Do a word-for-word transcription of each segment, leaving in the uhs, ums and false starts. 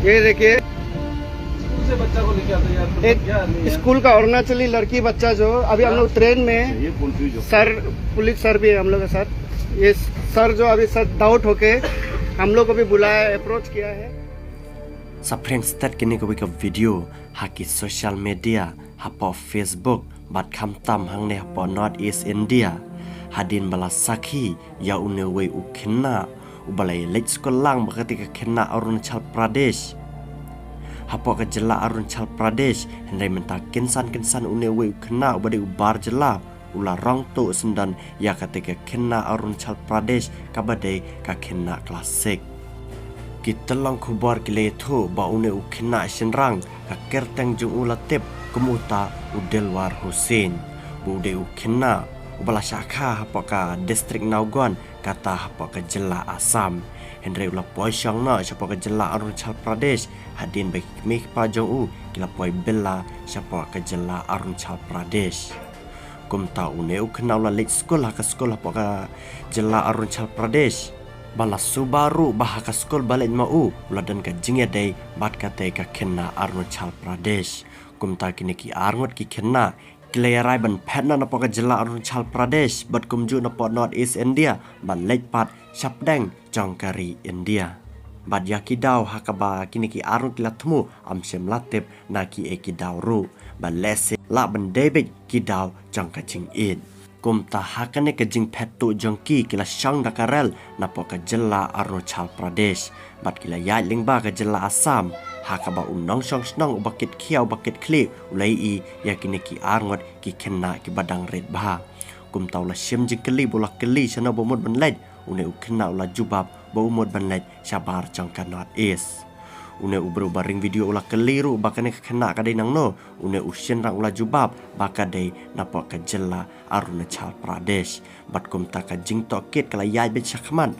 ये देखिए, स्कूल से बच्चा को लेके आते हैं यार, तो एक क्या नहीं यार? स्कूल का अरुणाचली लड़की बच्चा जो अभी हम लोग ट्रेन में, ये कौन सी जो सर, पुलिस सर भी है हम लोग के साथ। ये सर जो अभी सर डाउट होके हम लोग को भी बुलाया है, अप्रोच किया है। Saphriang stet kine kawei ka video ha ki social media hapoh Facebook bad khamtam hangne hapoh North East India. Hadien ba la sakhi ïa une uwei u khynnah uba la leit skul lang bad kata ka khynnah Arunachal Pradesh. Hapoh ka jylla Arunachal Pradesh, hynrei mynta kynsan kynsan une uwei u khynnah uba dei u bar jylla u la rong tuh syndon ïa kata ka khynnah Arunachal Pradesh kaba dei ka khynnah klas six. Ki tyllong khubor ki la ïathuh ba une u khynnah shynrang ka kyrteng jong u la tip kum uta u Dilwar Hussain, ba u dei u khynnah uba la shah kha hapoh ka district Nowgon, kata hapoh ka jylla Assam. Hynrei u la poi shong noh shapoh ka jylla Arunachal Pradesh hadien ba ki kmie ki kpa jong u ki la poi bylla shapoh ka jylla Arunachal Pradesh. Kumta une u khynnah u la leit skul ha ka skul hapoh ka jylla Arunachal Pradesh. Ba la suba ruh ba ha ka skul ba leit ma u u la don ka jingïadei bad kata ka khynnah Arunachal Pradesh. Kumta kine ki arngut ki khynnah ki la ïarai ban phet noh napoh ka jylla Arunachal Pradesh bad kumjuh napoh North East India ban leit pat shapdeng jong ka ri India. Bad ïa ki daw ha kaba kine ki arngut ki la thmu, ym shym la tip na kiei ki daw ruh, bad lehse lah ban dei beit ki daw jong ka jingïeit. Kumta ha kane ka jingphet tuh jong ki, ki la shong da ka rel napoh ka jylla Arunachal Pradesh bad ki la ïaid lyngba ka jylla Assam, ha kaba u nongshong shnong uba kit khia uba kit khlieh u la ïohi ïa kine ki arngut ki khynnah kiba dang rit bha. Kumta u la shim jingkylli ba u la kylli shano ba mut ban leit, une u khynnah u la jubab ba u mut ban leit shabar jong ka North East. Une u briew ba ring video u la kylli ruh ba kane ka khynnah ka dei nangno, une u shynrang u la jubab ba ka dei napoh ka jylla Arunachal Pradesh. Bad kumta ka jingtohkit ka la ïaid beit shakhmat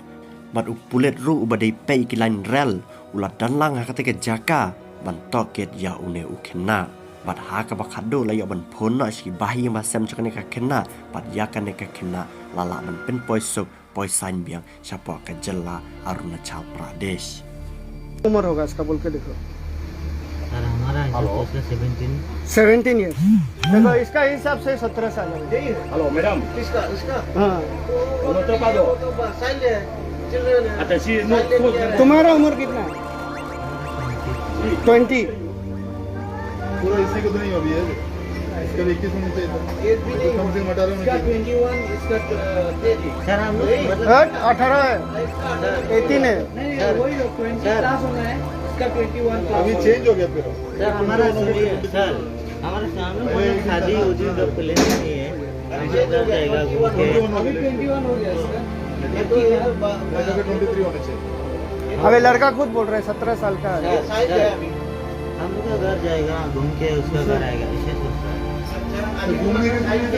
bad u pulit ruh uba dei peit ïa ki lain rel u la don lang ha kata ka jaka ban tohkit ïa une u khynnah. Bad ha kaba khatduh la ïoh ban phone noh sha ki bahaïing bahasem jong kane ka khynnah bad ïa kane ka khynnah la lah ban pynpoi suk poi saiñ biang shapoh ka jylla Arunachal Pradesh. उम्र होगा इसका, बोल के देखो। सर, हमारा हिसाब से इसका सेवनटीन। सेवनटीन ईयर। देखो, इसका हिसाब से सत्रह साल है। हेलो मैडम। इसका, इसका। हाँ। तुम्हारा उम्र कितना है? ट्वेंटी। पूरा इसी को तो नहीं अभी है। इसका भी इक्कीस होना चाहिए था। ये भी नहीं। कम से कम अठारह होना चाहिए। ट्वेंटी वन, इसका, अ, तेईस। सर, हम लोग, मतलब, अठारह है। एटीन है। नहीं, नहीं, सर, वही तो, ट्वेंटी सर, प्लस होना है, इसका ट्वेंटी वन प्लस अभी होना है। चेंज हो गया फिर। सर, हमारा सुनिए, सर, हमारा सामने कोई शादी उदी का प्लान नहीं है। हम लोग घर जाएगा घूम के। अभी ट्वेंटी वन हो गया इसका। ट्वेंटी वन। अभी लड़का खुद बोल रहा है, सत्रह साल का है। सर, सर, हम लोग का घर जाएगा घूम के, उसका घर आएगा, ऐसे सोच रहा है।